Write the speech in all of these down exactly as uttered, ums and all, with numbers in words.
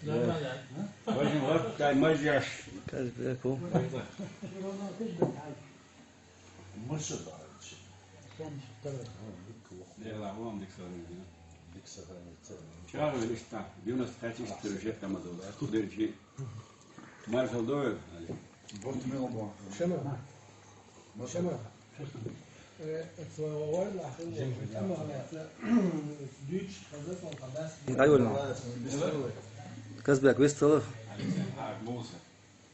Дуда. Важа варт дай мажеш. Казбеку. Чарвел иштта, девяносто пять иштта тӀера жеттамаза. Кху дерчи маршал довел. Шема. Шема. Э, это ворла, дюч, хаза, хаза. Айволма. Казбек, вистала.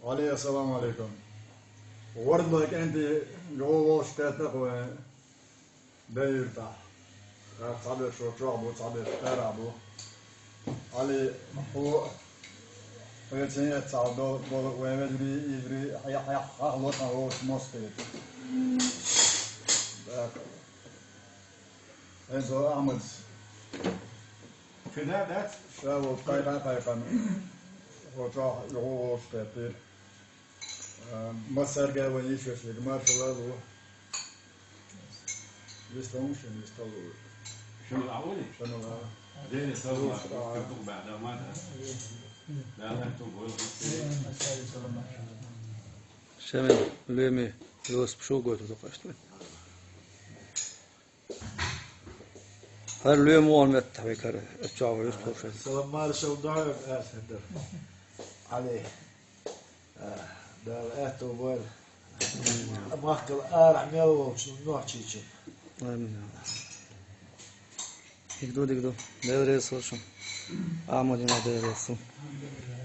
Алей, ассаламу алейкум. Вордла кӀанти йогӀу волчу тӀе тӀакхавен бен юьртахь. Цхьаберш шо чохь бу, цхьаберш тӀарахь бу. Али хӀу, хьоьца эццахь долу, долу вайн вежарий, йижарий, хьех, хьех, хьех ло тхан вовшах мостагӀий. ТӀаккха. Хьайн цо Ахьмадс. Фида дац? Ша волчу кхайкха а кхайкхана, хӀо чохь юху волуш кхеттира. А, массаьрга а вайн йишаш ерг маршалла а лу. Вистал шен, вистал лу. Шен а вали? Шен а. Дели салла, картух баьда мада. Дала ту гол. Шен леми Йосип шу гойту дукъашта. ХӀара лоьма вон меттахь векара, оццахь вара юьстахуш. Салам маршалла дӀа а аса хӀара. Али. А, Дала аьтту бойла. Махкал арахь мел волчу нохчийчу. Амин. Дика ду, дика ду. Дела реза хуьлда шуна. Ахьмадина Дела реза хуьлда.